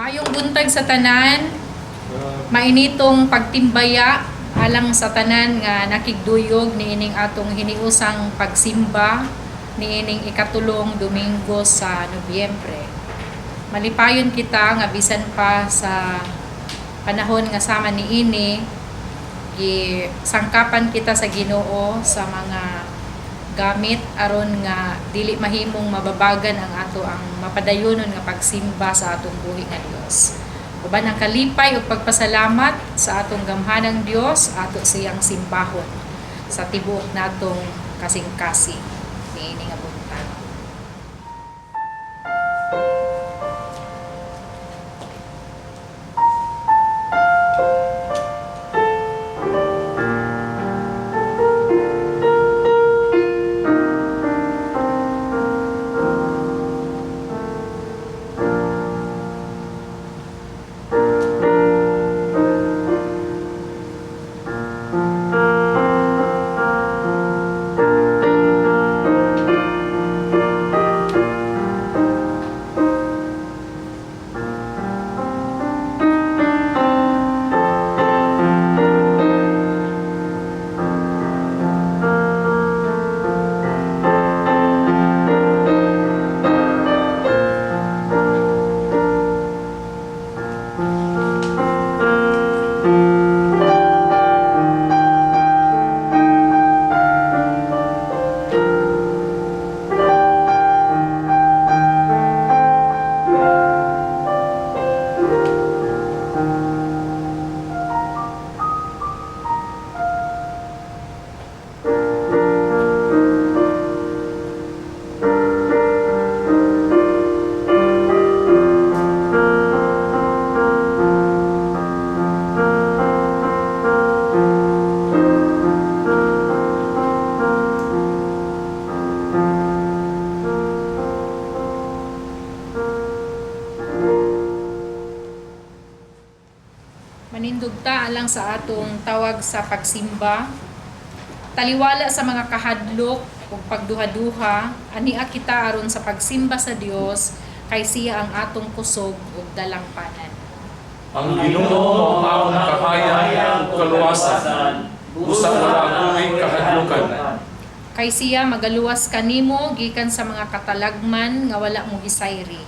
Maayong buntag sa tanan, mainitong pagtimbaya alang sa tanan nga nakigduyog niining atong hiniusang pagsimba niining ikatulong Domingo sa Nobyembre. Malipayon kita nga bisan pa sa panahon nga sama niini, sangkapan kita sa Ginoo sa mga gamit aron nga dili mahimong mababagan ang ato ang mapadayonon nga pagsimba sa atong buhi nga Dios. Uban ang kalipay ug pagpasalamat sa atong gamhanang Dios, ato siyang simbahon sa tibuok natong kasing-kasing niini nga buntag. Manindog ta alang sa atong tawag sa pagsimba. Taliwala sa mga kahadlok ug pagduha-duha, ania kita aron sa pagsimba sa Dios kay siya ang atong kusog ug dalangpanan. Ang Ginoo mao ang akong kahayag ug kaluwasan, busa wala ako'y kahadlukan. Kay siya magaluwas kanimo gikan sa mga katalagman nga wala mo gisayri.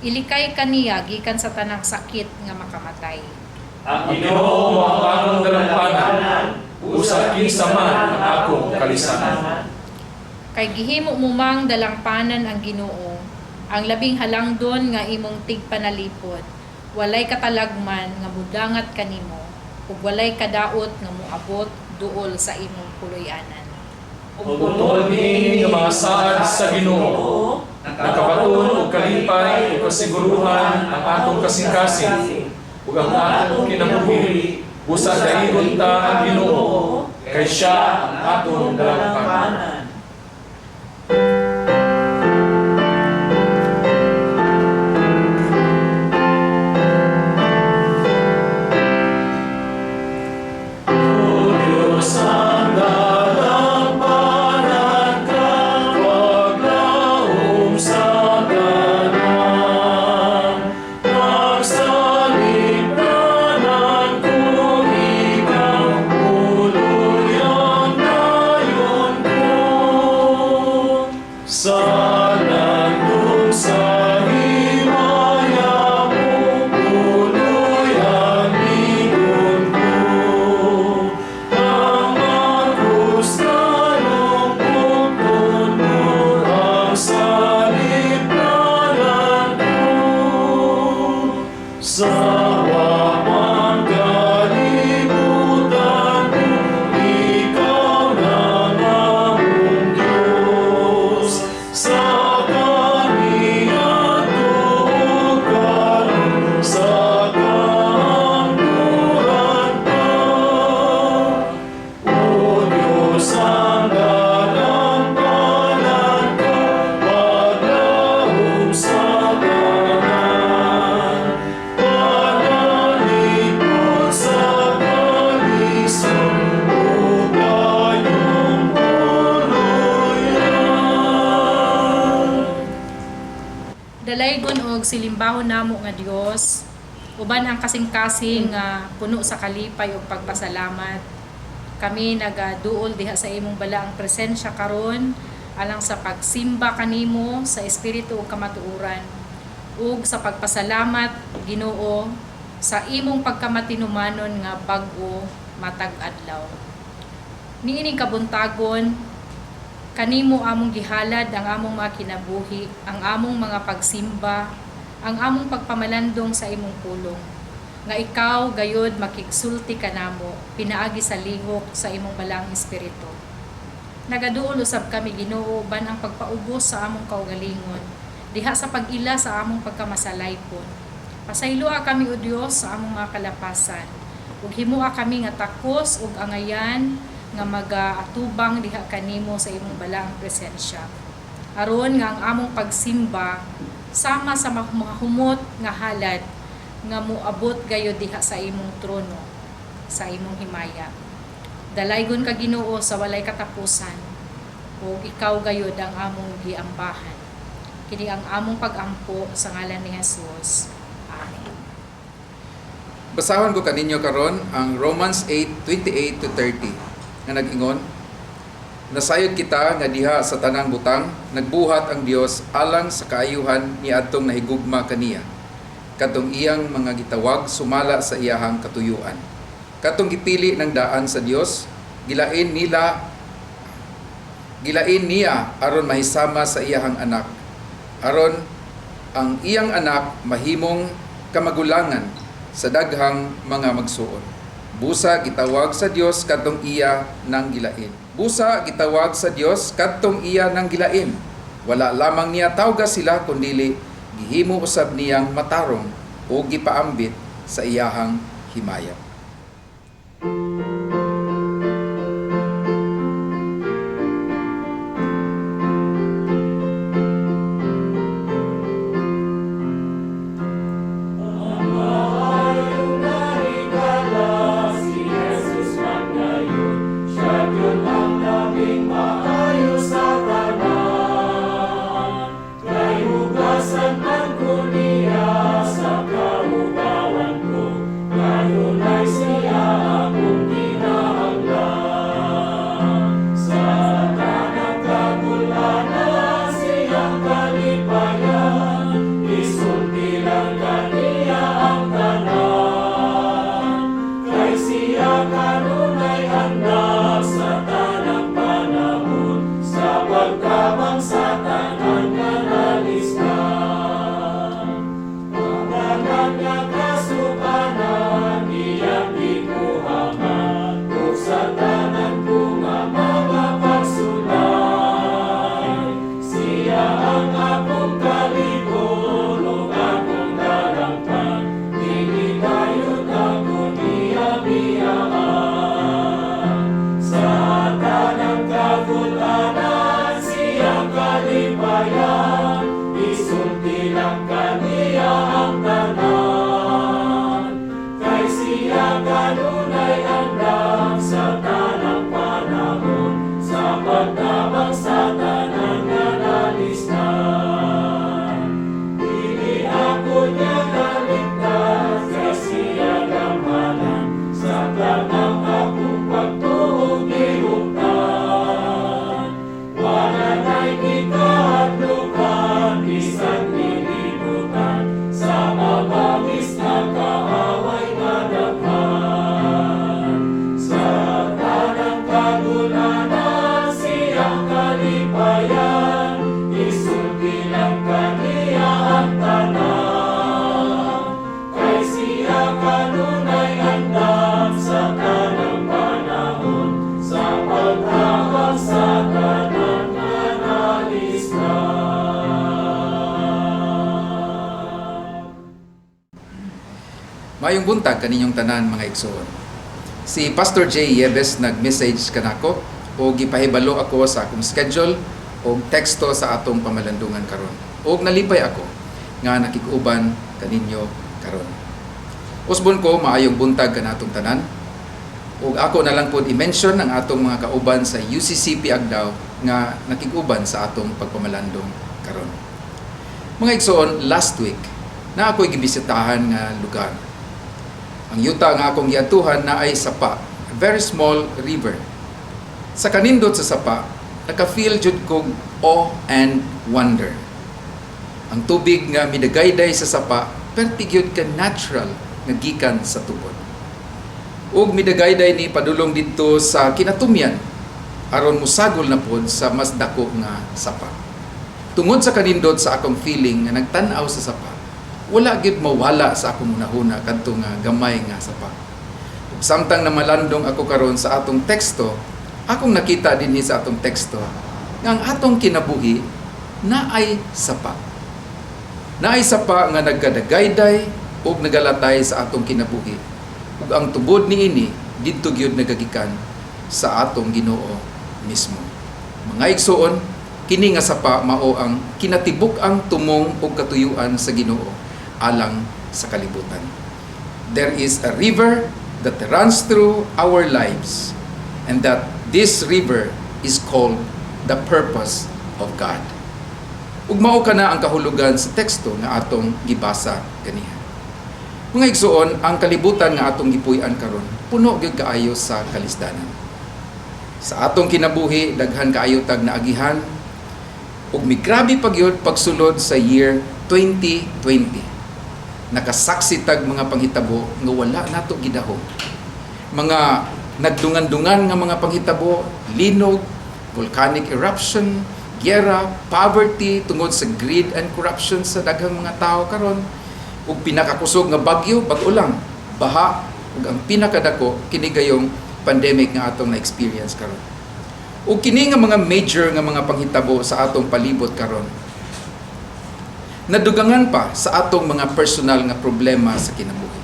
Ilikay kaniya gikan sa tanang sakit nga makamatay. Ang Ginoo mao ang akong dalampanan, busa kinsa man ang akong kalisanan. Kay gihimo mo mang dalangpanan ang Ginoo, ang labing halangdon nga imong tigpanalipod. Walay katalagman nga mudangat kanimo ug walay kadaot nga moabot duol sa imong puloy-anan. Ug tuod niini nga mga saad sa Ginoo, nakabaton og kalipay ug kasiguruhan ang atong kasing-kasing ug ang atong kinabuhi, busa daigon ta ang Ginoo, kay siya ang atong dalampanan. O Diyos, ang dalampanan ka, paglaom sa tanan. Pagsaliptanan ko ikaw, puluyan dayon ko. Sa landong sa himaya mo, puluyan ligon ko. Ang makustanong bukod mo, ang saliptanan ko. Sa wapang kalibutan ko, ikaw lang among Diyos. Sa kaniya tuog karon, sa kaangkuran pa. O Diyos, ang dalampanan ka, paglaom sa tanan. Panalipod sa kalisod, ug kayong puluyan. Dalaygon og silimbahon namo nga Dios, Uban ang kasing-kasing nga puno sa kalipay ug pagpasalamat. Kami nagaduol diha sa imong balaang presensya karon alang sa pagsimba kanimo sa espiritu ug kamatuoran ug sa pagpasalamat, Ginoo, sa imong pagkamatinumanon nga bag-o matag adlaw. Niining kabuntagon, kanimo among gihalad ang among mga kinabuhi, ang among mga pagsimba, ang among pagpamalandong sa imong pulong. Nga ikaw gayod makigsulti kanamo pinaagi sa lihok sa imong balaang espiritu. Nagaduol usab kami, Ginoo, uban ang pagpaubos sa among kaugalingon diha sa pag-ila sa among pagkamasalaypon. Pasayloa kami, O Dios, sa among mga kalapasan ug himoa kami nga takos ug angayan nga magaatubang diha kanimo sa imong balaang presensya, aron nga ang among pagsimba sama sa mahumot nga halad nga moabot gayod diha sa imong trono sa imong himaya. Dalaygon ka, Ginoo, sa walay katapusan, ug ikaw gayod ang among giambahan. Kini ang among pagampo sa ngalan ni Jesus. Amen. Basahon ko kaninyo karon ang Romans 8:28 to 30 nga nag-ingon: Nasayod kita nga diha sa tanang butang nagbuhat ang Dios alang sa kaayuhan ni adtong nahigugma kaniya, kadtong iyang mga gitawag sumala sa iyahang katuyuan. Katong gipili ng daan sa Dios, gilain niya aron mahisama sa iyahang anak, aron ang iyang anak mahimong kamagulangan sa daghang mga magsuon. Busa gitawag sa Dios kadtong iya nang gilain. Busa gitawag sa Dios kadtong iya nang gilain. Wala lamang niya tawga sila, kundili gihimo usab niyang matarong o gipaambit sa iyahang himaya. Maayong naigala, si Jesus man ngayon, siya gyud ang labing maayo sa tanan. Kay hugasan man ko niya sa kaugawan ko, kanunay siya akong kinahanglan. Sa tanang kagulanan, siyang kalipayan, isulti lang kaniya ang tanan. Kay siya kanunay andam sa tanang panahon, sa pagtabang sa tanan nga nalisdan. Ang tanan nga kasukanan, iyang gikuhaman, ug sa tanan ko nga mga pagsulay. Siya ang akong kalikon ug akong dalangpan, dili dayon ako niya biyaan. Sa tanang kagulanan, siyang kalipayan, isulti lang kaniya ang tanan. Kay siya kanunay andam sa tanang panahon, sa pagtabang sa tanan nga nalisdan. Dili ako niya kaligtas, kay siya gamhanan, sa tanang akong pagtuo gihuptan. Wala na'y gikahadlukan, bisan lilibutan, sa mabangis nga kaaway nga daghan. Sa tanang kagulanan, siyang kalipayan, isulti lang kaniya ang tanan. Kay siya kanunay andam sa tanang panahon, sa pagtabang sa tanan nga nalisdan. Maayong buntag kaninyong tanan, mga igsoon. Si Pastor J. Yebes nag-message kanako o gipahibalo ako sa akong schedule o teksto sa atong pamalandungan karon. Og nalipay ako nga nakig-uban kaninyo karon. Usbon ko, maayong buntag kanatong tanan. Ug ako na lang pod i-mention ang atong mga kauban sa UCCP Agdao nga nakig-uban sa atong pagpamalandong karon. Mga igsoon, last week na ako'y gibisitahan nga lugar. Ang yuta nga akong giadtuhan naay sapa, a very small river. Sa kanindot sa sapa, naka-feel jud kog awe and wonder. Ang tubig nga midagayday sa sapa, perti gyud ka natural nga gikan sa tubod. Ug midagayday ni padulong didto sa kinatumyan aron musagol na pod sa mas dako nga sapa. Tungod sa kanindot sa akong feeling nga nagtan-aw sa sapa, wala gyud mawala sa akong hunahuna kadto nga gamay nga sapa. Ug samtang namalandong ako karon sa atong teksto, akong nakita dinhi sa atong teksto nga ang atong kinabuhi naay sapa. Naay sapa nga nagkadagayday ug nagalatay sa atong kinabuhi. Ug ang tubod niini didto gyud nagagikan sa atong Ginoo mismo. Mga igsuon, kini nga sapa mao ang kinatibuk-ang tumong ug katuyuan sa Ginoo alang sa kalibutan. There is a river that runs through our lives, and that this river is called the purpose of God. Ug mao kana ang kahulugan sa teksto nga atong gibasa ganiha. Mga igsuon, ang kalibutan nga atong gipuy-an karon puno gyud kaayo sa kalisdanan. Sa atong kinabuhi, daghan kaayo tag naagihan ug migrabe pa gyud pagsulod sa year 2020. Nakasaksi tag mga panghitabo nga wala nato gidahom. Mga nagdungan-dungan nga mga panghitabo, linog, volcanic eruption, gyera, poverty tungod sa greed and corruption sa daghang mga tao karon, ug pinakakusog nga bagyo, bag-o lang, baha, ug ang pinakadako kini gayong pandemic nga atong na-experience karon. Ug kini nga mga major nga mga panghitabo sa atong palibot karon, nadugangan pa sa atong mga personal nga problema sa kinabuhi.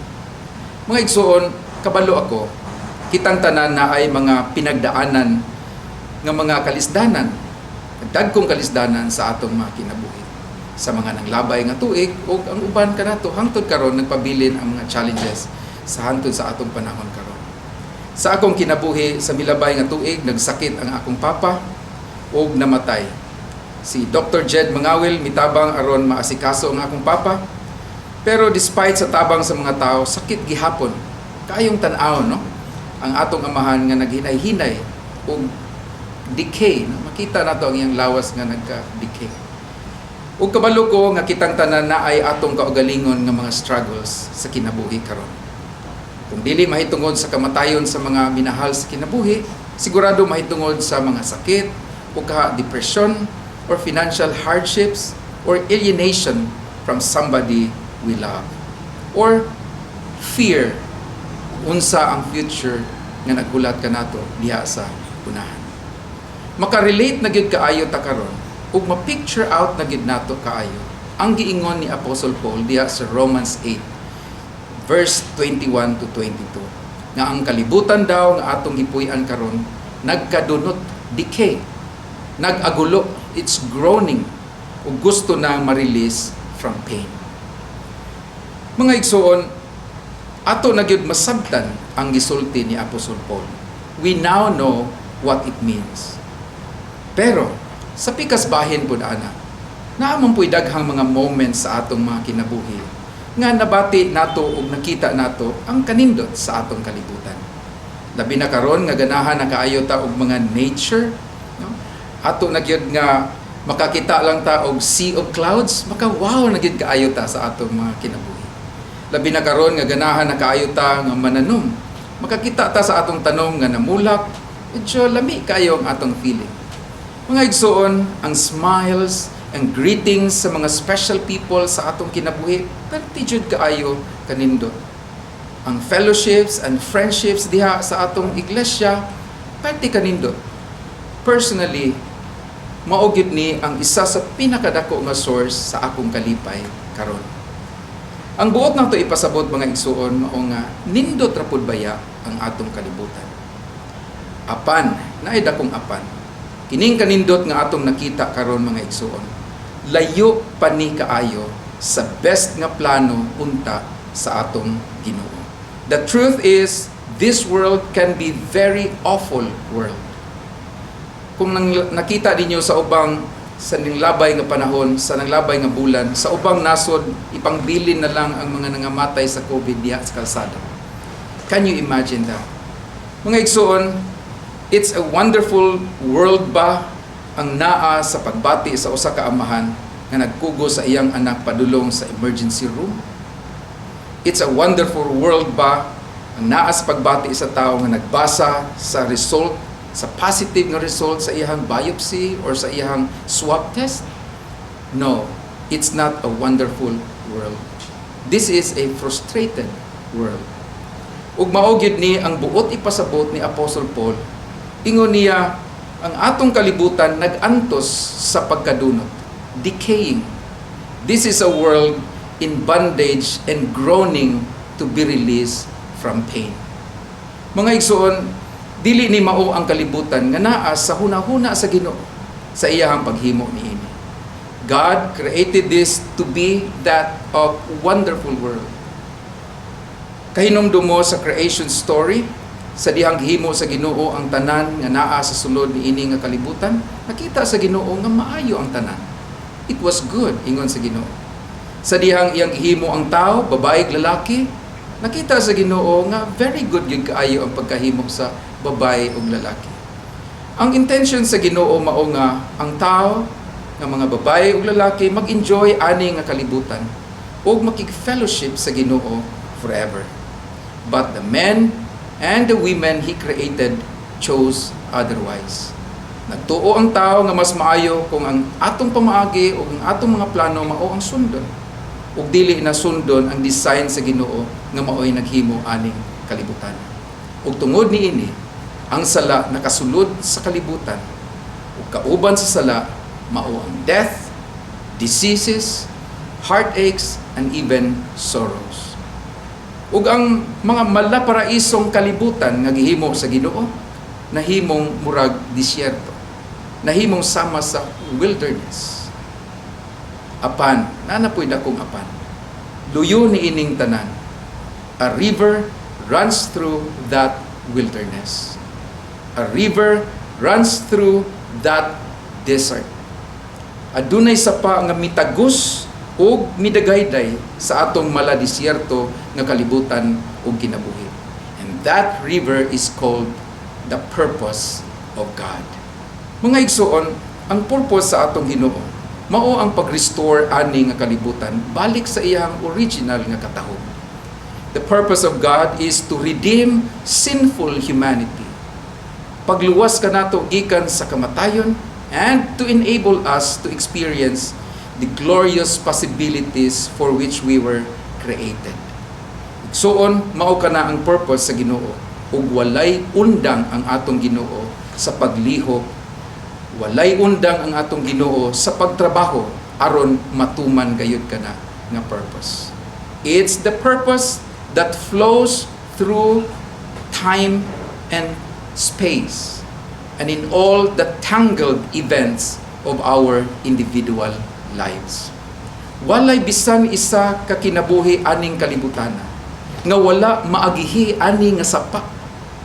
Mga igsuon, kabalo ako, kitang tanan naay mga pinagdaanan nga mga kalisdanan, dagkong kalisdanan sa atong mga kinabuhi. Sa mga nanglabay nga tuig ug ang uban kanato hangtod karon nagpabilin ang mga challenges sa hangtod sa atong panahon karon. Sa akong kinabuhi sa milabay nga tuig, nagsakit ang akong papa ug namatay. Si Dr. Jed Mangawil mitabang aron maasikaso ang akong papa. Pero despite sa tabang sa mga tao, sakit gihapon. Kaayong tan-aw, no? Ang atong amahan nga naghinay-hinay ug decay, no? Makita nato ang iyang lawas nga nagka-decay. Ug kabalo ko nga kitang tanan naay atong kaugalingon nga mga struggles sa kinabuhi karon. Kung dili mahitungod sa kamatayon sa mga minahal sa kinabuhi, sigurado mahitungod sa mga sakit o kaha depression or financial hardships or alienation from somebody we love or fear unsa ang future nga naghulat kanato diha sa unahan. Makarelate na gyud kaayo ta karon ug ma-picture out na gyud nato kaayo ang giingon ni Apostle Paul diha sa Romans 8 verse 21 to 22 nga ang kalibutan daw nga atong gipuy-an karon nagkadunot, decay, nag-agulo, it's groaning ug gusto na ma-release from pain. Mga igsuon, ato na gyud masabtan ang gisulti ni Apostle Paul. We now know what it means. Pero sa pikas bahin pud ana, naa man puy daghang mga moments sa atong mga kinabuhi nga nabati nato ug nakita nato ang kanindot sa atong kalibutan. Labi na karon nga ganahan na kaayo ta og mga nature, no? Ato na gyud nga makakita lang ta og sea of clouds, maka-wow na gyud kaayo ta sa atong mga kinabuhi. Labi na karon nga ganahan na kaayo ta nga mananom. Makakita ta sa atong tanom nga namulak, medyo lami kaayo ang atong feeling. Mga igsuon, ang smiles, ang greetings sa mga special people sa atong kinabuhi, perti jud kaayo kanindot. Ang fellowships and friendships diha sa atong iglesia, perti kanindot. Personally, mao gyud ni ang isa sa pinakadako nga source sa akong kalipay karon. Ang buot nato ipasabot, mga igsuon, mao nga nindot ra pud baya ang atong kalibutan. Apan, naay dakong apan. Kining kanindot nga atong nakita karon, mga igsuon, layo pa ni kaayo sa best nga plano unta sa atong Ginoo. The truth is, this world can be very awful world. Kung nakita ninyo sa ubang sa nanglabay nga panahon, sa nanglabay nga bulan, sa ubang nasod, ipangbilin na lang ang mga nangamatay sa COVID diha sa kalsada. Can you imagine that? Mga igsuon, it's a wonderful world ba ang naa sa pagbati sa usa ka amahan nga nagkugo sa iyang anak padulong sa emergency room? It's a wonderful world ba ang naa sa pagbati sa tao nga nagbasa sa result, sa positive nga result sa iyang biopsy or sa iyang swab test? No, it's not a wonderful world. This is a frustrated world. Ug mao gyud ni ang buot ipasabot ni Apostle Paul. Ingon niya, ang atong kalibutan nag-antos sa pagkadunot, decaying. This is a world in bondage and groaning to be released from pain. Mga igsuon, dili ni mao ang kalibutan nga naa sa hunahuna sa Ginoo sa iyahang paghimo niini. God created this to be that of wonderful world. Kahinumdum mo sa creation story, sa dihang gihimo sa Ginoo ang tanan nga naa sa sulod niini nga kalibutan, nakita sa Ginoo nga maayo ang tanan. "It was good," ingon sa Ginoo. Sa dihang iyang gihimo ang tao, babae ug lalaki, nakita sa Ginoo nga very good gyud kaayo ang pagkahimo sa babae ug lalaki. Ang intention sa Ginoo mao nga ang tao nga mga babae ug lalaki mag-enjoy ani nga kalibutan ug makig-fellowship sa Ginoo forever. But the men and the women He created chose otherwise. Nagtuo ang tao nga mas maayo kung ang atong pamaagi o ang atong mga plano mao ang sundon ug dili na sundon ang design sa Ginoo nga maoy naghimo aning kalibutan. Ug tungod niini, ang sala nakasulod sa kalibutan. Ug kauban sa sala mao ang death, diseases, heartaches, and even sorrows. Ug ang mga malaparaisong kalibutan nga gihimo sa Ginoo nahimong murag disyerto. Nahimong sama sa wilderness. Apan, naa na po'y dakong apan. Luyo ni ining tanan. A river runs through that wilderness. A river runs through that desert. Adunay sapa nga mitagos ug midagayday sa atong maladisyerto nga kalibutan ug kinabuhi. And that river is called the purpose of God. Mga igsuon, ang purpose sa atong Ginoo mao ang pag-restore ani nga kalibutan balik sa iyang original nga katahom. The purpose of God is to redeem sinful humanity. Pagluwas kanato gikan sa kamatayon and to enable us to experience the glorious possibilities for which we were created. Igsuon, mao kana ang purpose sa Ginoo ug walay undang ang atong Ginoo sa paglihok, walay undang ang atong Ginoo sa pagtrabaho aron matuman gayud kana nga purpose. It's the purpose that flows through time and space and in all the tangled events of our individual lives. Walay bisan isa ka kinabuhi aning kalibutan nga wala maagihi ani nga sapa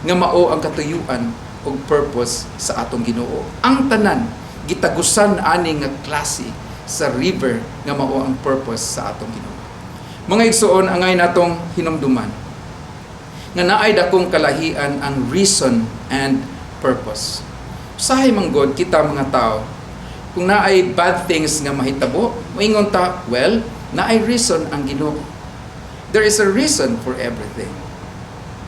nga mao ang katuyuan ug purpose sa atong Ginoo. Ang tanan gitagusan ani nga klase sa river nga mao ang purpose sa atong Ginoo. Mga igsuon, angay natong hinumduman nga naay dakong kalahian ang reason and purpose. Usahay man god kita mga tao, kung naay bad things nga mahitabo, moingon ta, "Well, naay reason ang Ginoo. There is a reason for everything.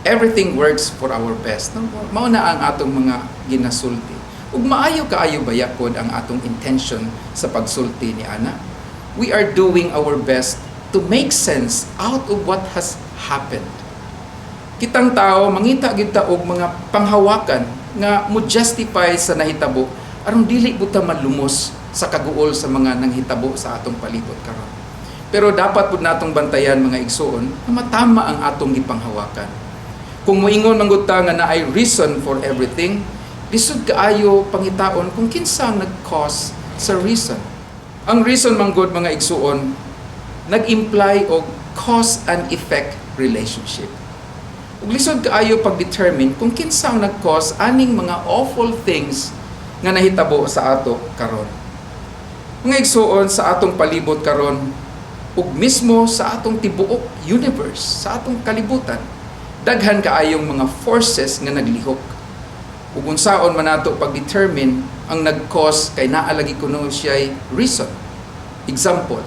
Everything works for our best." No? Mao na ang atong mga ginasulti. Ug maayo kaayo baya pod ang atong intention sa pagsulti ni ana. We are doing our best to make sense out of what has happened. Kitang tao mangita gyud ta og mga panghawakan nga mo justify sa nahitabo aron dili pud ta malumos sa kaguol sa mga nanghitabo sa atong palibot karon. Pero dapat pud natong bantayan, mga igsuon, nga matama ang atong gipanghawakan. Kung moingon man gud ta nga naay reason for everything, lisod kaayo pangitaon kung kinsa ang nag-cause sa reason. Ang reason man gud, mga igsuon, nag-imply og cause and effect relationship. Ug lisod kaayo pag-determine kung kinsa ang nag-cause aning mga awful things nga nahitabo sa ato karon. Mga igsuon, sa atong palibot karon ug mismo sa atong tibuok universe, sa atong kalibutan, Daghan kaayong mga forces nga naglihok. Ug unsaon man nato pag-determine ang nag-cause kay naa lagi kuno siya'y reason? Example,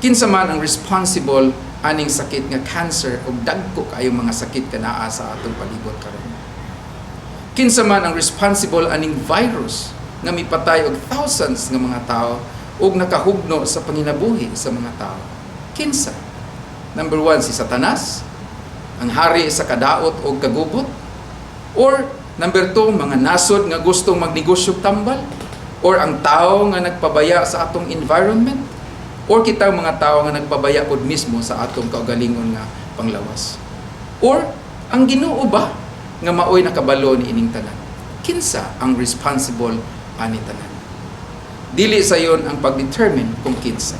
kinsa man ang responsible aning sakit nga cancer ug dagko kaayong mga sakit kanaa sa atong palibot karon? Kinsa man ang responsible aning virus nga mipatay og thousands nga mga tao ug nakahugno sa panginabuhi sa mga tao? Kinsa? Number one, si Satanas, ang hari sa kadaot o kagubot. Or number two, mga nasod nga gustong magnegosyo tambal. Or ang tao nga nagpabaya sa atong environment. Or kita mga tao nga nagpabaya pod mismo sa atong kaugalingon nga panglawas. Or ang Ginoo ba nga maoy nakabalo ni ining tanan? Kinsa ang responsible ani tanan? Dili sayon ang pag-determine kung kinsa.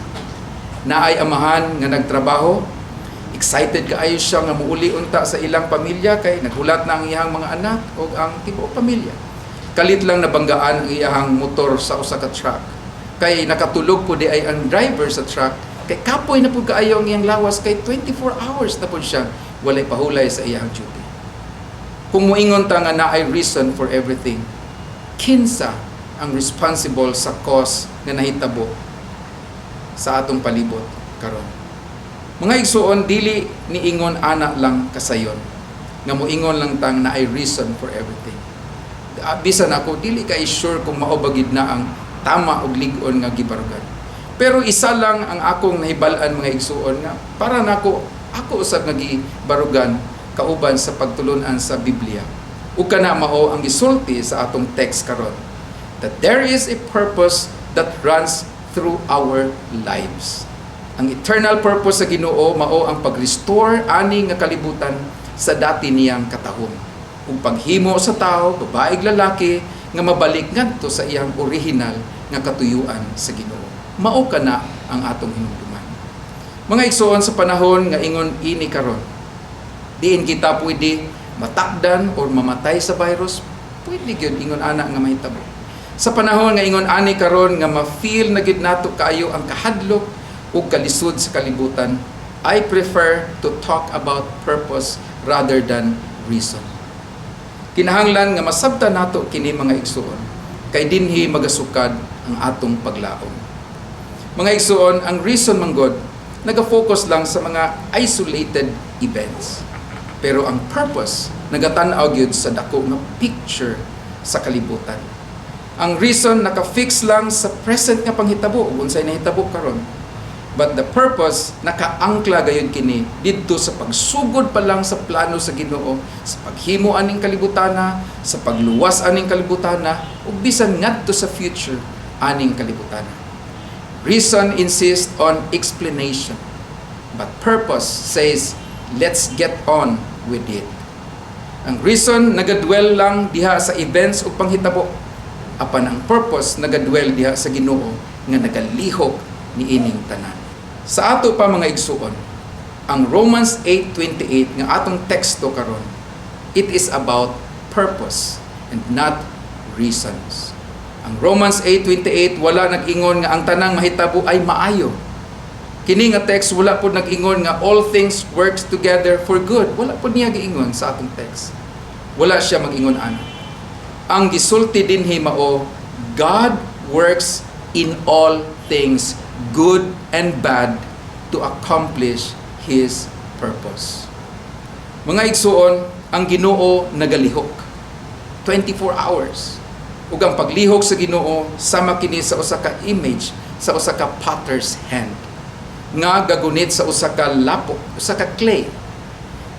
Naay amahan nga nagtrabaho, excited kaayo siya nga muuli unta sa ilang pamilya kay naghulat na ang iyang mga anak o ang tibuok pamilya. Kalit lang nabanggaan ang iyang motor sa usa ka truck. Kay nakatulog po diay ang driver sa truck kay kapoy na pud kaayo ang iyang lawas kay 24 hours na pud siya walay pahulay sa iyang duty. Kung muingon ta nga naay reason for everything, kinsa ang responsible sa cause nga nahitabo sa atong palibot karon? Mga igsuon, dili niingon ana lang kasayon nga moingon lang tang naay reason for everything. Bisan ako, dili kay sure kung mao ba gid na ang tama og lig-on nga gibarugan. Pero isa lang ang akong nahibal-an, mga igsuon, nga para nako, ako usab nga gibarugan kauban sa pagtulunan sa Biblia. Ug kana mao ang gisulti sa atong text karon, that there is a purpose that runs through our lives. Ang eternal purpose sa Ginoo mao ang pag-restore ani nga kalibutan sa dati niyang katahom. Ug paghimo sa tao, babae ug lalaki, nga mabalik ngadto sa iyang original nga katuyuan sa Ginoo. Mao kana ang atong hinumduman. Mga igsuon, sa panahon nga ingon ini karon, diin kita pwede matakdan or mamatay sa virus, pwede gyud ingon ana nga mahitabo. Sa panahon nga ingon ani karon nga ma-feel na gyud nato kaayo ang kahadlok ug kalisod sa kalibutan, I prefer to talk about purpose rather than reason. Kinahanglan nga masabtan nato kini, mga igsuon, kay dinhi magasukad ang atong paglaom. Mga igsuon, ang reason manggod naga-focus lang sa mga isolated events. Pero ang purpose nagatan-aw gyud sa dako nga picture sa kalibutan. Ang reason naka-fix lang sa present nga panghitabo ug unsay nahitabo karon. But the purpose, nakaangkla gayud kini didto sa pagsugod pa lang sa plano sa Ginoo, sa paghimo aning kalibutana, sa pagluwas aning kalibutana, ug bisan ngadto sa future aning kalibutana. Reason insists on explanation, but purpose says, "Let's get on with it." Ang reason nagadwell lang diha sa events ug panghitabo, apan ang purpose nagadwell diha sa Ginoo nga nagalihok niining tanan. Sa ato pa, mga igsuon, ang Romans 8:28 nga atong teksto karon, it is about purpose and not reasons. Ang Romans 8:28 wala nag-ingon nga ang tanang mahitabo ay maayo. Kini nga text wala pod nag-ingon nga all things works together for good. Wala pod niya giingon sa atong text. Wala siya mag-ingon ana. Ang gisulti dinhi mao, God works in all things, good and bad, to accomplish His purpose. Mga igsuon, ang Ginoo nagalihok 24 hours. Ug ang paglihok sa Ginoo sama kini sa usa ka image sa usa ka potter's hand nga gagunit sa usa ka lapok, usa ka clay.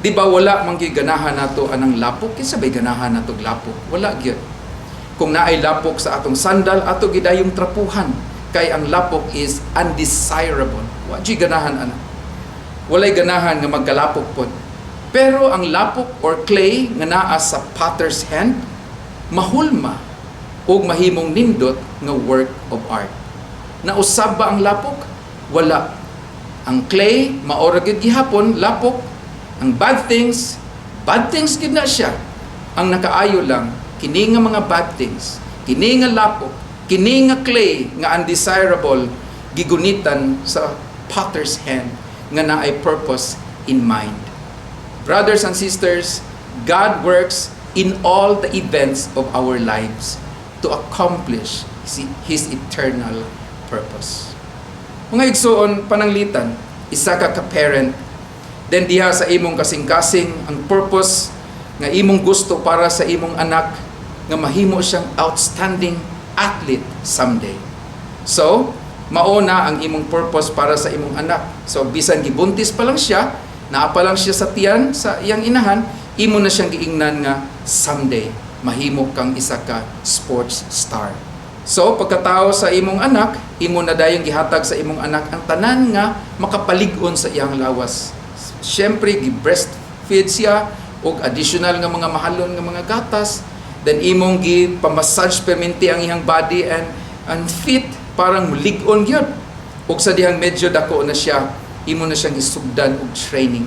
Di ba wala man gyud ganahan nato anang lapok? Kinsa bay ganahan nato og lapok? Wala gyud. Kung naay lapok sa atong sandal, ato gidayong trapuhan kay ang lapok is undesirable. Wa gyud ganahan ana. Walay ganahan nga magkalapok pod. Pero ang lapok or clay nga naa sa potter's hand, mahulma ug mahimong nindot nga work of art. Nausab ba ang lapok? Wala. Ang clay, mao ra gyud gihapon, lapok. Ang bad things gyud na siya. Ang nakaayo lang, kini nga mga bad things, kini nga lapok, kini nga clay nga undesirable, gigunitan sa potter's hand nga naay purpose in mind. Brothers and sisters, God works in all the events of our lives to accomplish His eternal purpose. Mga igsuon, pananglitan, isa ka ka-parent, then diha sa imong kasing-kasing, ang purpose nga imong gusto para sa imong anak nga mahimo siyang outstanding athlete someday. So, mao na ang imong purpose para sa imong anak. So, bisan gibuntis pa lang siya, naa pa lang siya sa tiyan sa iyang inahan, imo na siyang giingnan nga someday mahimo kang isa ka sports star. So, pagkatao sa imong anak, imo na dayong gihatag sa imong anak ang tanan nga makapalig-on sa iyang lawas. Siyempre, gi-breastfeed siya og additional nga mga mahalon nga mga gatas, then imong gi pamassage perminti ang iyang body and feet parang lig-on gyud. Ug sa dihang medyo dako na siya, imo na siyang gisugdan og training.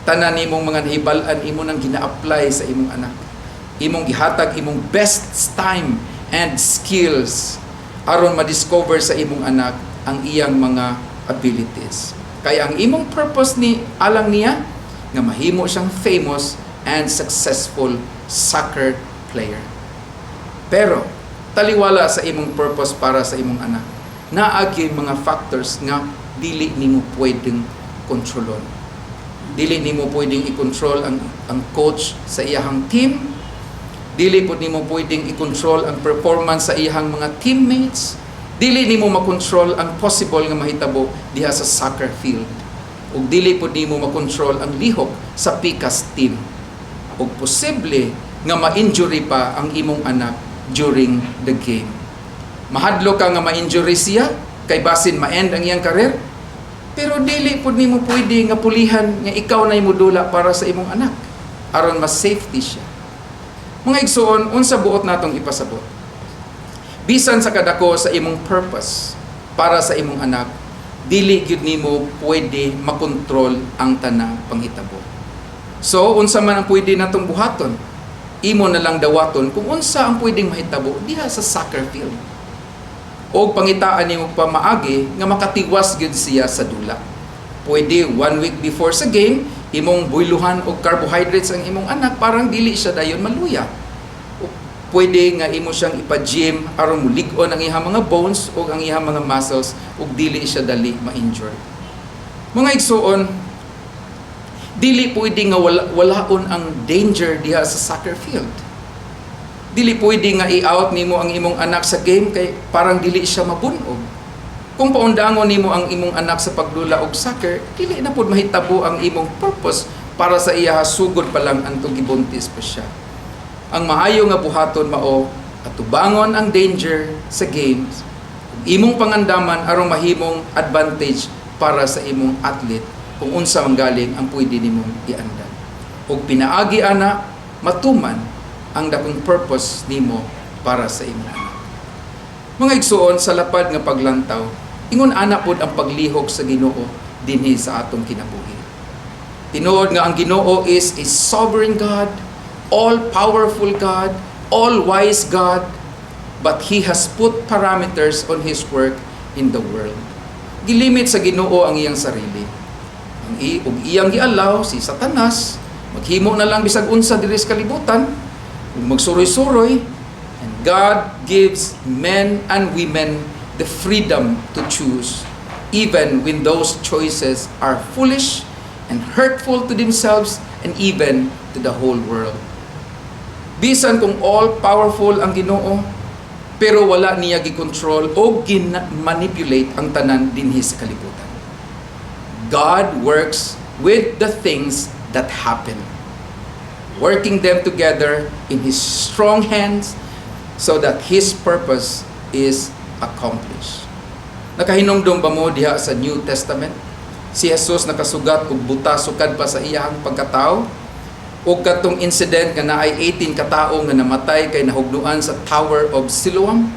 Tanan nimong mga nahibal-an, imo nang gina-apply sa imong anak. Imong gihatag imong best time and skills aron ma-discover sa imong anak ang iyang mga abilities. Kaya ang imong purpose ni alang niya nga mahimo siyang famous and successful soccer player. Pero taliwala sa imong purpose para sa imong anak, naa gyud mga factors nga dili nimo pwedeng kontrolon. Dili nimo pwedeng i-control ang coach sa iyahang team. Dili pud nimo pwedeng i-control ang performance sa iyahang mga teammates. Dili nimo makontrol ang possible nga mahitabo diha sa soccer field. Ug dili pud nimo makontrol ang lihok sa pikas team. Ug posible nga ma-injury pa ang imong anak during the game. Mahadlok ka nga ma-injury siya kay basin ma-end ang iyang career. Pero dili pud nimo pwede nga pulihan nga ikaw na modula para sa imong anak aron mas safety siya. Mga igsuon, unsa buot natong ipasabot? Bisan sa kadako sa imong purpose para sa imong anak, dili gyud nimo pwede makontrol ang tanang panghitabo. So, unsa man ang pwede natong buhaton? Imo na lang dawaton kung unsa ang pwedeng mahitabo diha sa soccer field. O pangitaan nimo pamaagi nga makatiwas gyud siya sa dula. Pwede one week before sa game, imong buyluhan og carbohydrates ang imong anak parang dili siya dayon maluya. O pwede nga imo siyang ipa-gym aron mulig-on ang iyang mga bones o ang iyang mga muscles ug dili siya dali ma-injure. Mga igsuon, dili pwede nga walaon ang danger diha sa soccer field. Dili pwede nga i-out nimo ang imong anak sa game kay parang dili siya mabunog. Kung paundangon nimo ang imong anak sa pagdula og soccer, dili na pud mahitabo ang imong purpose para sa iya sugod pa lang antong gibuntis pa siya. Ang maayo nga buhaton mao atubangon ang danger sa games. Ug imong pangandaman aron mahimong advantage para sa imong athlete kung unsa man galing ang pwede nimong iandam. Ug pinaagi ana matuman ang dakong purpose nimo para sa imong anak. Mga igsuon, sa lapad nga paglantaw, ingon ana pod ang paglihok sa Ginoo dinhi sa atong kinabuhi. Tinuod nga ang Ginoo is a sovereign God, all-powerful God, all-wise God, but He has put parameters on His work in the world. Gilimit sa Ginoo ang iyang sarili. Ang ug iyang gialaw si Satanas maghimo na lang bisag unsa diri sa kalibutan ug magsuroy-suroy, and God gives men and women the freedom to choose, even when those choices are foolish and hurtful to themselves and even to the whole world. Bisan kung all powerful ang Ginoo, pero wala niya gikontrol o gin-manipulate ang tanan dinhi sa kalibutan. God works with the things that happen, working them together in His strong hands so that His purpose is accomplished. Nakahinumdum ba mo diha sa New Testament? Si Jesus nakasugat og buta sukad pa sa iyang pagkatao, ug katong incident nga naay 18 katao nga namatay kay nahugnuan sa Tower of Siloam.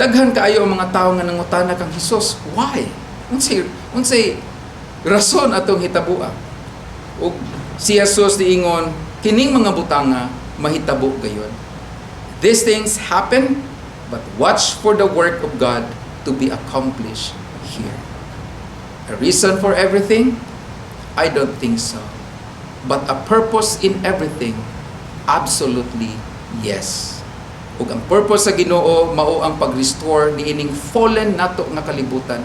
Daghan kaayo ang mga tawo nga nangutana kang Jesus, why? Unsay rason atong hitabua? Ug si Jesus niingon, kining mga butanga mahitabo gayon. These things happen, but watch for the work of God to be accomplished here. A reason for everything? I don't think so. But a purpose in everything? Absolutely yes. Ug ang purpose sa Ginoo mao ang pag-restore niining fallen nato nga kalibutan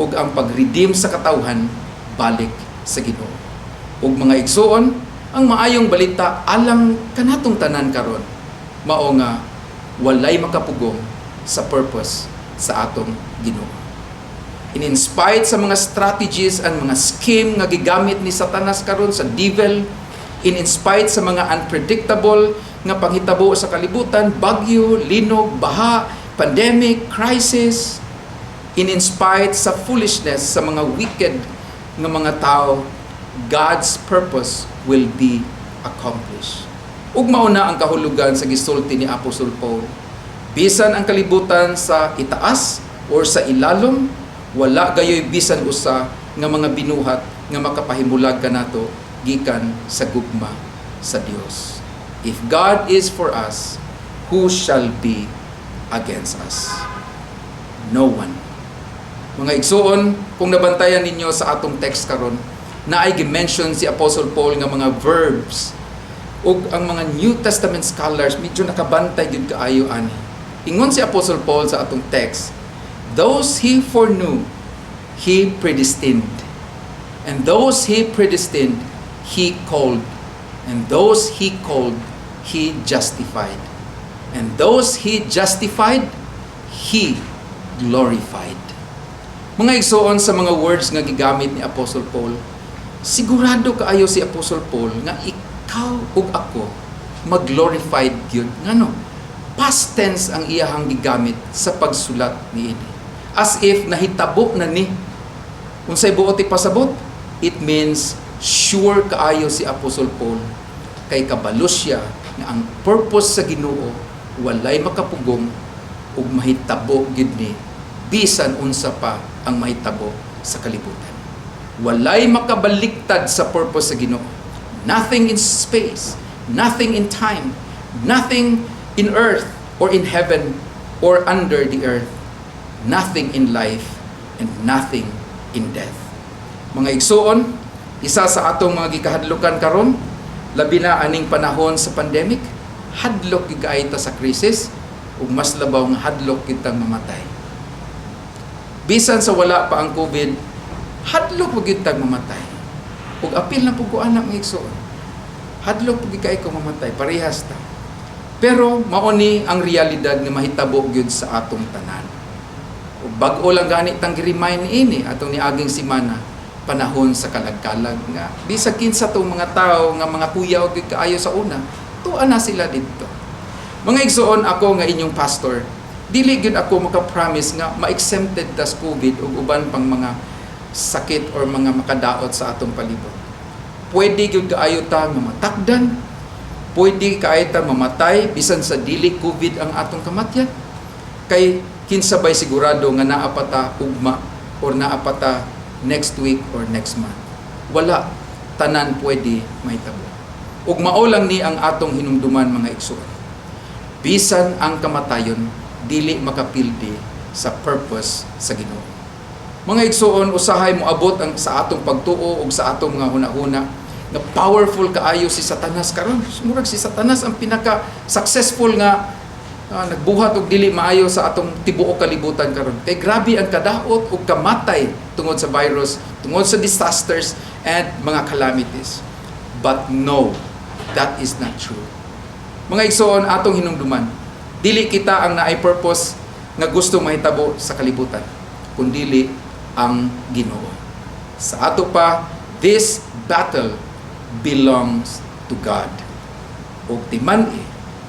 ug ang pag-redeem sa katawhan balik sa Ginoo. Ug mga igsuon, ang maayong balita alang kanatong tanan karon mao nga walay makapugong sa purpose sa atong Ginoo. In spite sa mga strategies and mga scheme nga gigamit ni Satanas karon, sa devil, in spite sa mga unpredictable nga panghitabo sa kalibutan, bagyo, linog, baha, pandemic, crisis, in spite sa foolishness sa mga wicked nga mga tao, God's purpose will be accomplished. Ug mao na ang kahulugan sa gisulti ni Apostle Paul. Bisan ang kalibutan sa itaas or sa ilalom, wala gayoy bisan usa nga mga binuhat nga makapahimulag kanato gikan sa gugma sa Dios. If God is for us, who shall be against us? No one. Mga igsuon, kung nabantayan ninyo sa atong text karon, naay gi-mention si Apostle Paul nga mga verbs, ug ang mga New Testament scholars medyo nakabantay gyud kaayo ani. Ingon si Apostle Paul sa atong text, "Those he foreknew, he predestined. And those he predestined, he called. And those he called, he justified. And those he justified, he glorified." Mga igsuon, sa mga words nga gigamit ni Apostle Paul, sigurado kaayo si Apostle Paul nga ikaw ug ako mag-glorified gyud. Ngano? Past tense ang iyahang gigamit sa pagsulat niini. As if nahitabo na ni. Unsay buot ipasabot? It means sure kaayo si Apostle Paul kay kabalo siya nga ang purpose sa Ginoo walay makapugong ug mahitabo gyud ni bisan unsa pa ang mahitabo sa kalibutan. Walay makabaliktad sa purpose sa Ginoo. Nothing in space, nothing in time, nothing in earth or in heaven or under the earth, nothing in life and nothing in death. Mga igsuon, isa sa atong mga gikahadlukan karon, labi na aning panahon sa pandemic, hadlok gyud kaayo ta sa crisis ug mas labaw nga hadlok kitang mamatay. Bisan sa wala pa ang COVID, hadlok pud gyud tag mamatay. Ug apil na pud ko ana, mga igsuon. Hadlok pud gyud kaayo ko mamatay, parehas ta. Pero mao ni ang realidad nga mahitabo gyud sa atong tanan. Ug bag-o lang gani tang gi-remind niini atong niaging semana, panahon sa kalag-kalag nga bisag kinsa tong mga tao nga mga kuyaw gyud kaayo sa una, tua na sila didto. Mga igsuon, ako nga inyong pastor, dili gyud ako maka-promise nga ma-exempted tas COVID ug uban pang mga sakit or mga makadaot sa atong palibot. Pwede gyud kaayo ta nga matakdan, pwede kaayo ta mamatay bisan sa dili COVID ang atong kamatyan. Kay kinsa bay sigurado nga naa pa ta ugma or naa pa ta next week or next month? Wala, tanan pwede mahitabo. Ug mao lang ni ang atong hinumduman, mga igsuon. Bisan ang kamatayon dili makapildi sa purpose sa Ginoo. Mga igsuon, usahay moabot ang sa atong pagtuo ug sa atong mga hunahuna nga powerful kaayo si Satanas karon. Murag si Satanas ang pinaka successful nga nagbuhat og dili maayo sa atong tibuok kalibutan karon. Kay grabe ang kadaot ug kamatay tungod sa virus, tungod sa disasters and mga calamities. But no, that is not true. Mga igsoon, atong hinumduman, dili kita ang naay purpose nga gusto mahitabo sa kalibutan, kundili ang Ginoo. Sa ato pa, this battle belongs to God. Ug timan-i,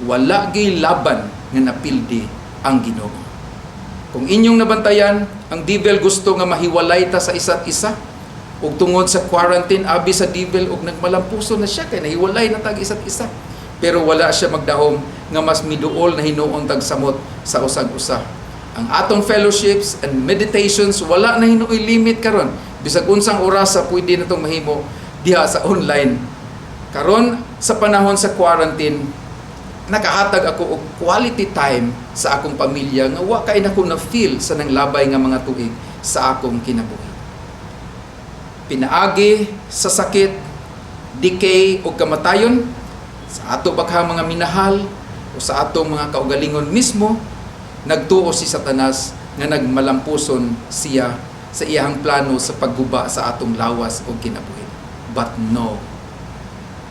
wala gyud laban nga napildi ang Ginoo. Kung inyong nabantayan, ang devil gusto nga mahiwalay ta sa isa't isa. Ug tungod sa quarantine, abi sa devil og nagmalampuso na siya kay nahiwalay na tag isa't isa. Pero wala siya magdahom nga mas miduol na hinuon tag samot sa usag usa. Ang atong fellowships and meditations, wala na hinuoy limit karon. Bisag unsang orasa pwede na tong mahimo diha sa online. Karon sa panahon sa quarantine, nakahatag ako og quality time sa akong pamilya nga wa kay nako na feel sa nanglabay nga mga tuig sa akong kinabuhi. Pinaagi sa sakit, decay o kamatayon sa ato baka mga minahal o sa atong mga kaugalingon mismo, nagtuo si Satanas nga nagmalampuson siya sa iyang plano sa pagguba sa atong lawas o kinabuhi. But no.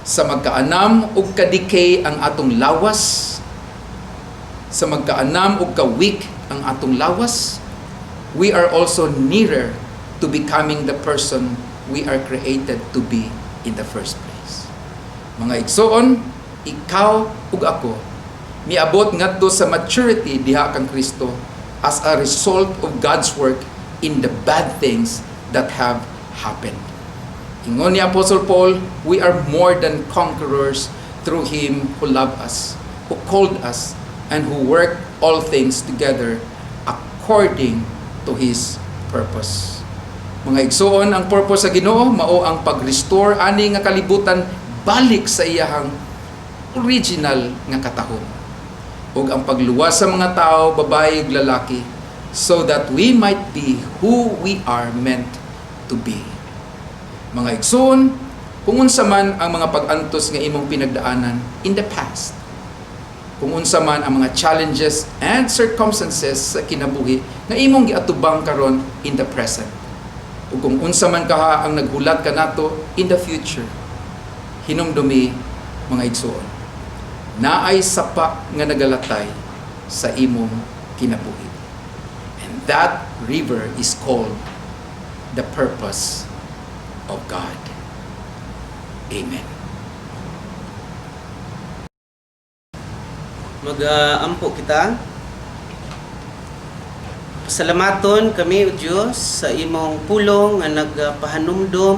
Sa magkaanam og ka-decay ang atong lawas, sa magkaanam og ka-weak ang atong lawas, we are also nearer to becoming the person we are created to be in the first place. Mga igsoon, ikaw ug ako miabot ngadto sa maturity diha kang Kristo as a result of God's work in the bad things that have happened. Ingon ni Apostle Paul, we are more than conquerors through Him who loved us, who called us, and who worked all things together according to His purpose. Mga igsoon, ang purpose sa Ginoo mao ang pag-restore ani nga kalibutan balik sa iyahang original nga katahom ug ang pagluwas sa mga tao, babae ug lalaki, so that we might be who we are meant to be. Mga igsoon, kung unsa man ang mga pag-antos nga imong pinagdaanan in the past, kung unsa man ang mga challenges and circumstances sa kinabuhi nga imong giatubang karon in the present, ug kung unsa man kaha ang naghulat kanato in the future, hinumdumi, mga igsoon, naay sapa nga nagalatay sa imong kinabuhi. And that river is called the purpose of God. Amen. Mag-ampo kita. Pasalamaton kami, O Dios, sa imong pulong nga nagpahanumdom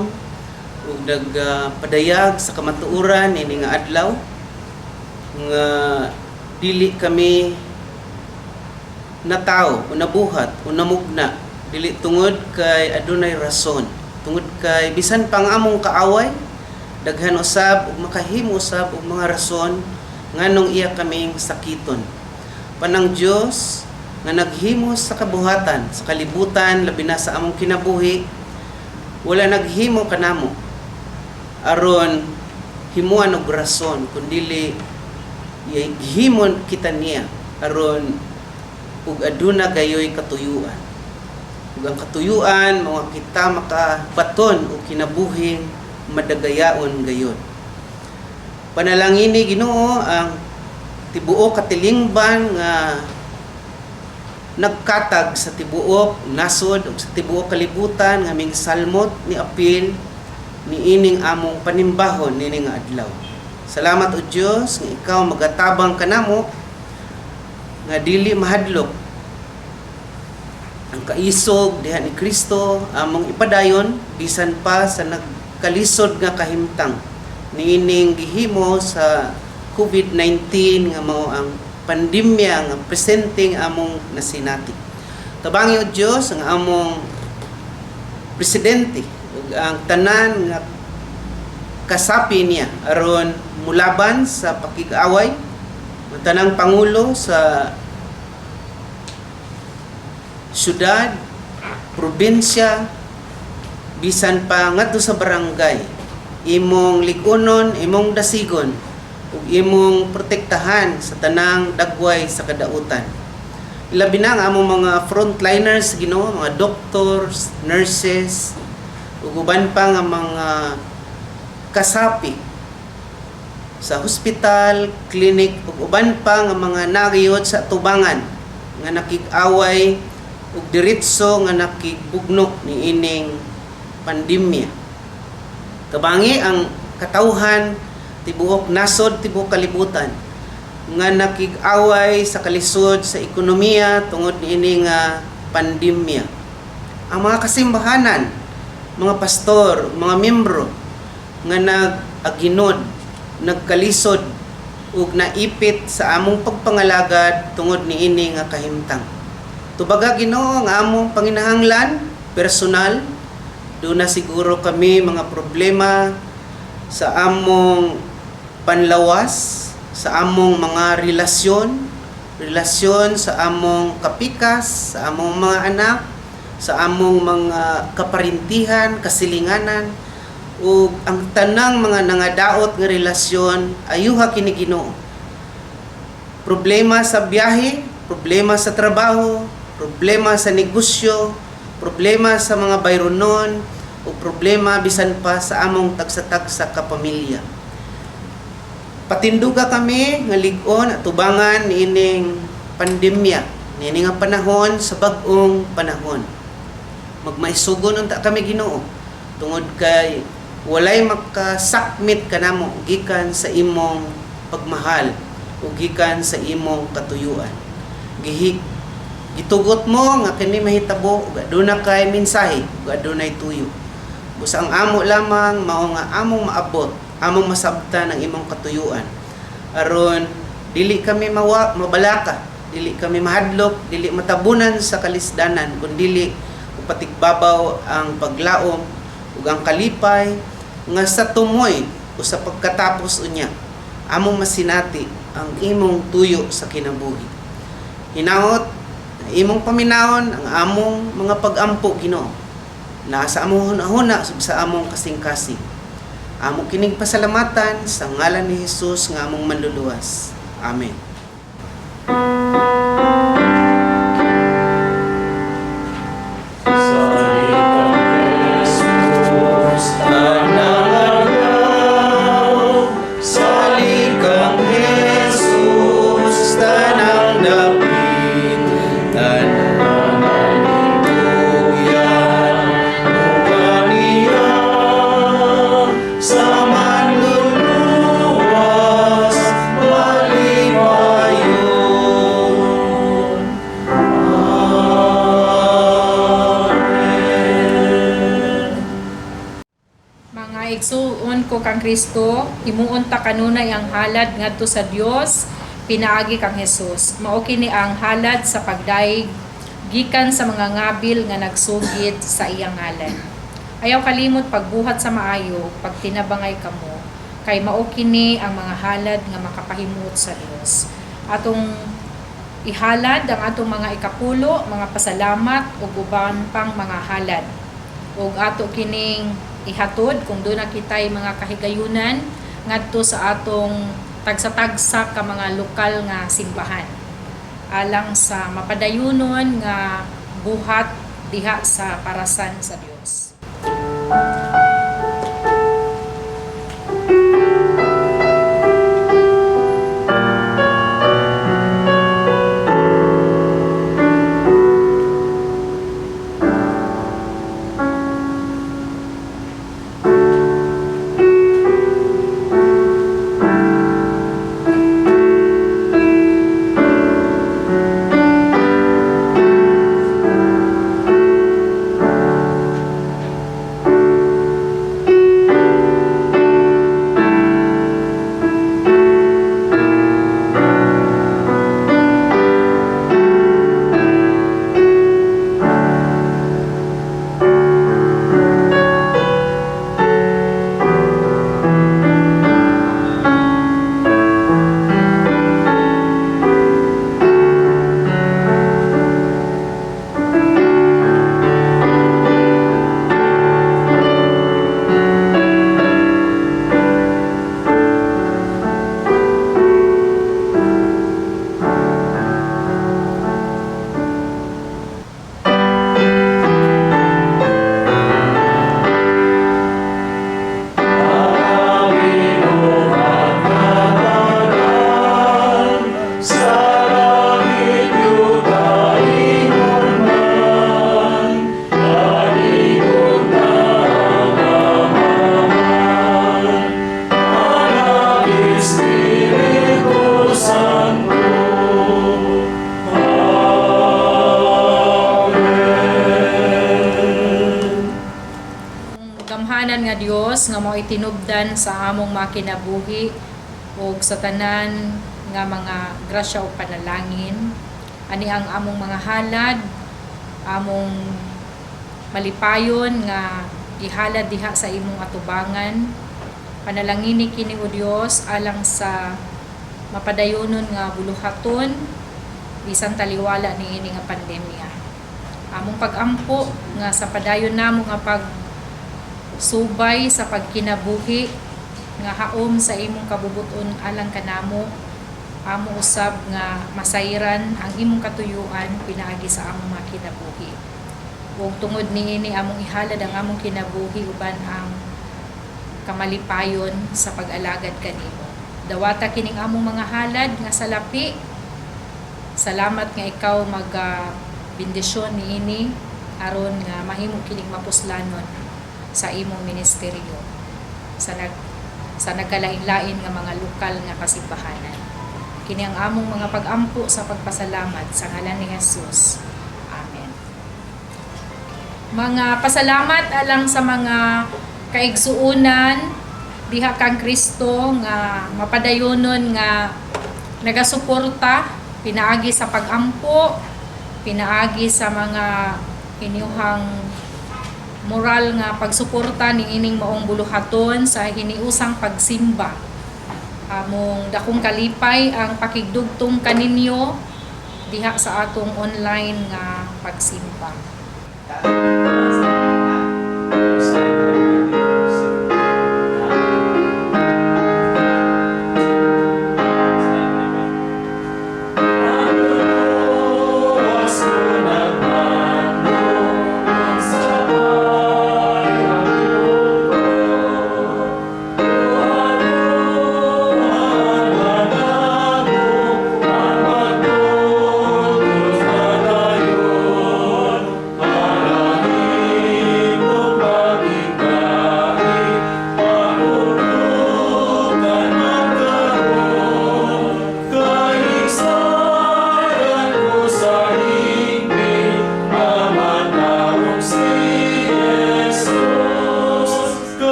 ug nagpadayag sa kamatuoran ini nga adlaw nga dili kami natawo o nabuhat o namugna dili tungod kay adunay rason, tungod kay bisan pang among kaaway daghan usab ug makahimo usab og mga rason nganong iya kaming sakiton. Panang Dios nga naghimo sa kabuhatan sa kalibutan, labi na sa among kinabuhi, wala naghimo kanamo aron himuan og rason, kundili gihimon kita niya aron ug aduna gayoy katuyuan, ug ang katuyuan mga kita makabaton og kinabuhing madagayaon gayon. Panalangini, Ginoo, ang tibuok katilingban nga nagkatag sa tibuok nasod ug sa tibuok kalibutan nga ming salmot ni apil niining among panimbahon nining nga adlaw. Salamat, O Dios, nga ikaw magatabang kanamo nga dili mahadlok ang kaisog diha ni Kristo among ipadayon bisan pa sa nagkalisod nga kahimtang niining gihimo sa COVID-19 nga mao ang pandemya nga presenting among nasinati. Tabangi, O Dios, ang among presidente ug ang tanan nga kasapi niya aron mulaban sa pakig-away, ang tanang pangulo sa syudad, probinsya, bisan pa ngadto sa barangay. Imong lig-unon, imong dasigon, ug imong protektahan sa tanang dagway sa kadautan. Ilabi na ang among mga frontliners, Ginoo, mga doctors, nurses, ug uban pa nga mga kasapi sa hospital, clinic ug uban pa nga mga nagiyod sa tubangan nga nakig-away ug diretso nga nakigbugno niining pandemya. Tabangi ang katawhan tibuok nasod, tibuok kalibutan nga nakig-away sa kalisod sa ekonomiya tungod niini nga pandemya. Ang mga kasimbahanan, mga pastor, mga membro nga nag-aginod, nagkalisod ug naipit sa among pagpangalagad tungod niini nga kahimtang. Tubaga, Ginoo, ang among panginahanglan personal, duna siguro kami mga problema sa among panlawas, sa among mga relasyon, relasyon sa among kapikas, sa among mga anak, sa among mga kaparintihan, kasilinganan, Ug ang tanang mga nangadaot nga relasyon, ayuha kini, Ginoo. Problema sa biyahe, problema sa trabaho, problema sa negosyo, problema sa mga bayronon, o problema bisan pa sa among tagsa-tagsa ka pamilya. Patinduga kami nga lig-on at tubangan niining pandemya, niini nga panahon sa bag-ong panahon. Magmaisugon unta kami, Ginoo, tungod kay walay makasakmit kanamo gikan sa imong pagmahal o gikan sa imong katuyuan. Gitugot mo nga kini mahitabo ug aduna kay mensahe ug adunay tuyo. Busa ang amo lamang mao nga among maabot, among masabtan ang imong katuyuan. Aron dili kami mabalaka, dili kami mahadlok, dili matabunan sa kalisdanan, kun dili upatigbabaw ang paglaom ug ang kalipay nga sa tumoy o sa pagkatapos unya among masinati ang imong tuyo sa kinabuhi. Hinaot na imong paminawon ang among mga pag-ampo, Ginoo. Naa sa among hunahuna ug sa among kasing-kasing. Amo kining pasalamatan sa ngalan ni Jesus nga among manluluwas. Amen. Salikang Jesus, tanang adlaw. Salikang Jesus, tanang dapit, tanang itugyan, Kaniya sa manluluwas, malipayon. Amen. Mga igsuon ko kang Kristo, himuon ta kanunay ang halad ngadto sa Dios pinaagi kang Hesus. Mao kini ang halad sa pagdayeg gikan sa mga ngabil nga nagsugid sa iyang ngalan. Ayaw kalimot pagbuhat sa maayo, pagtinabangay kamo, kay mao kini ang mga halad nga makapahimuot sa Dios. Atong ihalad ang atong mga ikapulo, mga pasalamat ug uban pang mga halad ug ato kining ihatod kung doon na kitay mga kahigayunan ngadto sa atong tagsa-tagsa ka mga lokal nga simbahan alang sa mapadayunon nga buhat diha sa parasan sa Dios. Sa langit yudaingon man, Daigong Amahan, Anak Espiritu Santo. Amen. Gamhanan nga Dios nga mao itinubdan sa among makinabuhi ug sa tanan nga mga grasya ug panalangin. Ani ang among mga halad, among malipayon nga gihalad diha sa imong atubangan. Panalangini kini, o Dios, alang sa mapadayonon nga buluhaton bisan taliwala niini nga pandemya. Among pagampo nga sa padayon namo nga pag Subay sa pagkinabuhi nga haom sa imong kabubuton alang kanamo, amo usab nga masayran ang imong katuyuan pinaagi sa among mga kinabuhi. Ug tungod niini, among ihalad ang among kinabuhi uban ang kamalipayon sa pag-alagad kanimo. Dawata kining among mga halad nga salapi. Salamat nga ikaw maga bendisyon niini aron nga mahimo kining mapuslanon sa imong ministeryo sa nagkalain-lain nga mga lokal nga kasimbahanan. Kini ang among mga pag-ampo sa pagpasalamat sa ngalan ni Jesus. Amen. Mga pasalamat alang sa mga kaigsuunan diha kang Kristo nga mapadayonon nga nagasuporta pinaagi sa pag-ampo, pinaagi sa mga inyuhang moral nga pagsuporta ni ining maong buluhaton sa hiniusang pagsimba. Among dakong kalipay ang pakigdugtong kaninyo diha sa atong online nga pagsimba.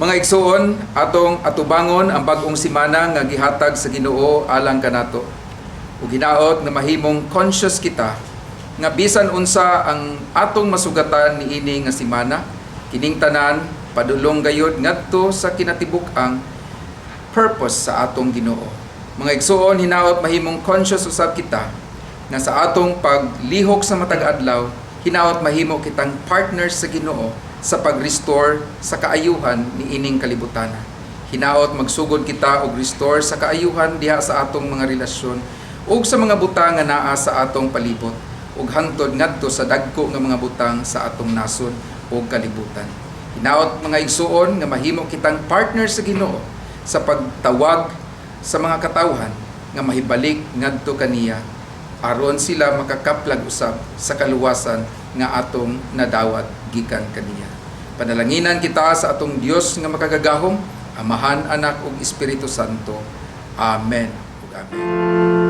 Mga igsuon, atong atubangon ang bag-ong simana nga gihatag sa Ginoo alang kanato. Ug hinaot nga mahimong conscious kita nga bisan unsa ang atong masugatan niini nga simana, kining tanan padulong gayod ngadto sa kinatibuk-ang purpose sa atong Ginoo. Mga igsuon, hinaot mahimong conscious usab kita nga sa atong paglihok sa matag adlaw, hinaot mahimo kitang partners sa Ginoo sa pag-restore sa kaayuhan niining kalibutan. Hinaot magsugod kita og restore sa kaayuhan diha sa atong mga relasyon ug sa mga butang nga naa sa atong palibot ug hangtod ngadto sa dagko nga mga butang sa atong nasod ug kalibutan. Hinaot, mga igsuon, nga mahimo kitang partner sa Ginoo sa pagtawag sa mga katawhan nga mahibalik ngadto kaniya aron sila makakaplag usab sa kaluwasan nga atong nadawat gikan kaniya. Panalanginan kita sa atong Dios nga makagagahom, Amahan, Anak ug Espiritu Santo. Amen ug amen.